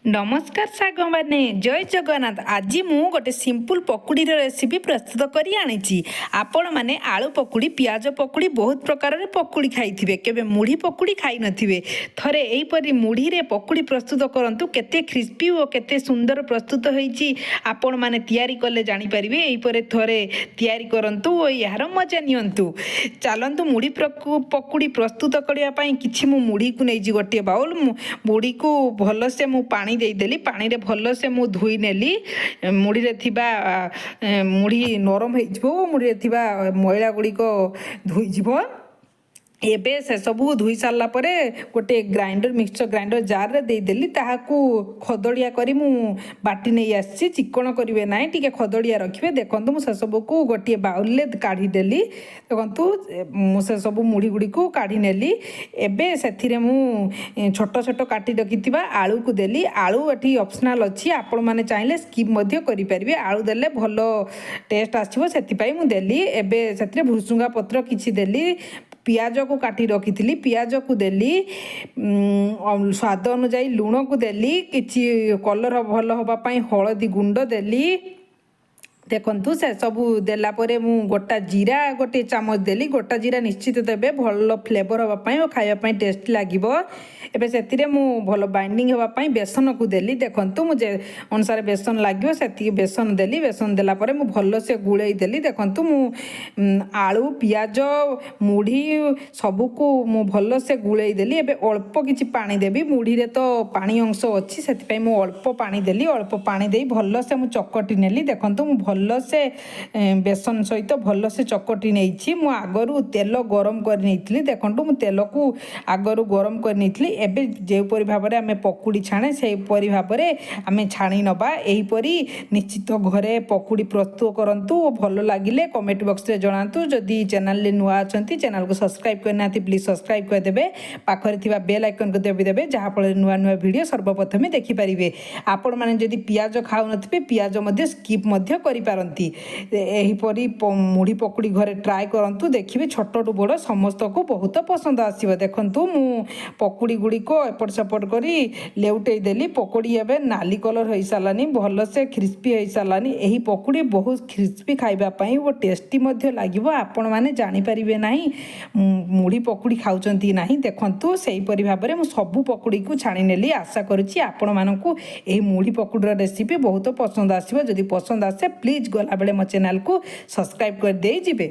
ନମସ୍କାର ସାଙ୍ଗମାନେ, ଜୟ ଜଗନ୍ନାଥ। ଆଜି ମୁଁ ଗୋଟେ ସିମ୍ପଲ୍ ପକୁଡ଼ିର ରେସିପି ପ୍ରସ୍ତୁତ କରି ଆଣିଛି। ଆପଣମାନେ ଆଳୁ ପକୁଡ଼ି, ପିଆଜ ପକୁଡ଼ି, ବହୁତ ପ୍ରକାରର ପକୁଡ଼ି ଖାଇଥିବେ, କେବେ ମୁଢ଼ି ପକୁଡ଼ି ଖାଇନଥିବେ। ଥରେ ଏହିପରି ମୁଢ଼ିରେ ପକୁଡ଼ି ପ୍ରସ୍ତୁତ କରନ୍ତୁ। କେତେ କ୍ରିସ୍ପି ଓ କେତେ ସୁନ୍ଦର ପ୍ରସ୍ତୁତ ହେଇଛି, ଆପଣମାନେ ତିଆରି କଲେ ଜାଣିପାରିବେ। ଏହିପରି ଥରେ ତିଆରି କରନ୍ତୁ ଓ ଏହାର ମଜା ନିଅନ୍ତୁ। ଚାଲନ୍ତୁ, ମୁଢ଼ି ପକୁଡ଼ି ପ୍ରସ୍ତୁତ କରିବା ପାଇଁ କିଛି ମୁଁ ମୁଢ଼ିକୁ ନେଇଛି ଗୋଟିଏ ବାଉଲ୍। ମୁଢ଼ିକୁ ଭଲସେ ମୁଁ ପାଣି ଦେଇଦେଲି। ପାଣିରେ ଭଲସେ ମୁଁ ଧୋଇ ନେଲି। ମୁଢ଼ିରେ ଥିବା ମୁଢ଼ି ନରମ ହେଇଯିବ ଓ ମୁଢ଼ିରେ ଥିବା ମଇଳା ଗୁଡ଼ିକ ଧୋଇଯିବ। ଏବେ ସେସବୁ ଧୋଇ ସାରିଲା ପରେ ଗୋଟେ ଗ୍ରାଇଣ୍ଡର, ମିକ୍ସଚର ଗ୍ରାଇଣ୍ଡର ଜାର୍ରେ ଦେଇଦେଲି। ତାହାକୁ ଖଦଡ଼ିଆ କରି ମୁଁ ବାଟି ନେଇ ଆସିଛି। ଚିକଣ କରିବେ ନାହିଁ, ଟିକେ ଖଦଡ଼ିଆ ରଖିବେ। ଦେଖନ୍ତୁ, ମୁଁ ସେସବୁକୁ ଗୋଟିଏ ବାଉଲରେ କାଢ଼ିଦେଲି। ଦେଖନ୍ତୁ, ମୁଁ ସେସବୁ ମୁଢ଼ି ଗୁଡ଼ିକୁ କାଢ଼ି ନେଲି। ଏବେ ସେଥିରେ ମୁଁ ଛୋଟ ଛୋଟ କାଟି ରଖିଥିବା ଆଳୁକୁ ଦେଲି। ଆଳୁ ଏଠି ଅପସନାଲ୍ ଅଛି, ଆପଣମାନେ ଚାହିଁଲେ ସ୍କିପ୍ ମଧ୍ୟ କରିପାରିବେ। ଆଳୁ ଦେଲେ ଭଲ ଟେଷ୍ଟ ଆସିବ, ସେଥିପାଇଁ ମୁଁ ଦେଲି। ଏବେ ସେଥିରେ ଭୃସୁଙ୍ଗା ପତ୍ର କିଛି ଦେଲି। ପିଆଜକୁ କାଟି ରଖିଥିଲି, ପିଆଜକୁ ଦେଲି। ସ୍ୱାଦ ଅନୁଯାୟୀ ଲୁଣକୁ ଦେଲି। କିଛି କଲର୍ ଭଲ ହେବା ପାଇଁ ହଳଦୀ ଗୁଣ୍ଡ ଦେଲି। ଦେଖନ୍ତୁ, ସେସବୁ ଦେଲା ପରେ ମୁଁ ଗୋଟା ଜିରା ଗୋଟିଏ ଚାମଚ ଦେଲି। ଗୋଟା ଜିରା ନିଶ୍ଚିତ ଦେବେ, ଭଲ ଫ୍ଲେଭର୍ ହେବା ପାଇଁ ଓ ଖାଇବା ପାଇଁ ଟେଷ୍ଟ ଲାଗିବ। ଏବେ ସେଥିରେ ମୁଁ ଭଲ ବାଇଣ୍ଡିଂ ହେବା ପାଇଁ ବେସନକୁ ଦେଲି। ଦେଖନ୍ତୁ, ମୁଁ ଯେ ଅନୁସାରେ ବେସନ ଲାଗିବ, ସେତିକି ବେସନ ଦେଲି। ବେସନ ଦେଲା ପରେ ମୁଁ ଭଲସେ ଗୋଳେଇ ଦେଲି। ଦେଖନ୍ତୁ, ମୁଁ ଆଳୁ, ପିଆଜ, ମୁଢ଼ି ସବୁକୁ ମୁଁ ଭଲସେ ଗୋଳେଇ ଦେଲି। ଏବେ ଅଳ୍ପ କିଛି ପାଣି ଦେବି। ମୁଢ଼ିରେ ତ ପାଣି ଅଂଶ ଅଛି, ସେଥିପାଇଁ ମୁଁ ଅଳ୍ପ ପାଣି ଦେଲି। ଅଳ୍ପ ପାଣି ଦେଇ ଭଲସେ ମୁଁ ଚକଟି ନେଲି। ଦେଖନ୍ତୁ, ମୁଁ ଭଲସେ ବେସନ ସହିତ ଭଲସେ ଚକଟି ନେଇଛି। ମୁଁ ଆଗରୁ ତେଲ ଗରମ କରି ନେଇଥିଲି। ଦେଖନ୍ତୁ, ମୁଁ ତେଲକୁ ଆଗରୁ ଗରମ କରି ନେଇଥିଲି। ଏବେ ଯେଉଁପରି ଭାବରେ ଆମେ ପକୁଡ଼ି ଛାଣେ, ସେହିପରି ଭାବରେ ଆମେ ଛାଣି ନେବା। ଏହିପରି ନିଶ୍ଚିତ ଘରେ ପକୁଡ଼ି ପ୍ରସ୍ତୁତ କରନ୍ତୁ ଓ ଭଲ ଲାଗିଲେ କମେଣ୍ଟ ବକ୍ସରେ ଜଣାନ୍ତୁ। ଯଦି ଚ୍ୟାନେଲରେ ନୂଆ ଅଛନ୍ତି, ଚ୍ୟାନେଲକୁ ସବସ୍କ୍ରାଇବ୍ କରିନାହାନ୍ତି, ପ୍ଲିଜ୍ ସବସ୍କ୍ରାଇବ୍ କରିଦେବେ। ପାଖରେ ଥିବା ବେଲ୍ ଆଇକନ୍କୁ ଦାବି ଦେବେ, ଯାହାଫଳରେ ନୂଆ ନୂଆ ଭିଡ଼ିଓ ସର୍ବପ୍ରଥମେ ଦେଖିପାରିବେ। ଆପଣମାନେ ଯଦି ପିଆଜ ଖାଉନଥିବେ, ପିଆଜ ମଧ୍ୟ ସ୍କିପ୍ ମଧ୍ୟ କରିପାରନ୍ତି। ଏହିପରି ମୁଢ଼ି ପକୁଡ଼ି ଘରେ ଟ୍ରାଏ କରନ୍ତୁ, ଦେଖିବେ ଛୋଟଠୁ ବଡ଼ ସମସ୍ତଙ୍କୁ ବହୁତ ପସନ୍ଦ ଆସିବ। ଦେଖନ୍ତୁ, ମୁଁ ପକୁଡ଼ି ଗୁଡ଼ିକ ଏପଟ ସେପଟ କରି ଲେଉଟେଇ ଦେଲି। ପକୁଡ଼ି ଏବେ ନାଲି କଲର୍ ହୋଇସାରିଲାନି, ଭଲସେ କ୍ରିସ୍ପି ହୋଇସାରିଲାନି। ଏହି ପକୁଡ଼ି ବହୁତ କ୍ରିସ୍ପି ଖାଇବା ପାଇଁ ଓ ଟେଷ୍ଟି ମଧ୍ୟ ଲାଗିବ। ଆପଣମାନେ ଜାଣିପାରିବେ ନାହିଁ ମୁଢ଼ି ପକୁଡ଼ି ଖାଉଛନ୍ତି ନାହିଁ। ଦେଖନ୍ତୁ, ସେହିପରି ଭାବରେ ମୁଁ ସବୁ ପକୁଡ଼ିକୁ ଛାଣି ନେଲି। ଆଶା କରୁଛି ଆପଣମାନଙ୍କୁ ଏହି ମୁଢ଼ି ପକୁଡ଼ିର ରେସିପି ବହୁତ ପସନ୍ଦ ଆସିବ। ଯଦି ପସନ୍ଦ ଆସେ, ପ୍ଲିଜ୍ ଗଲାବେଳେ ମୋ ଚ୍ୟାନେଲକୁ ସବସ୍କ୍ରାଇବ୍ କରିଦେଇ ଯିବେ।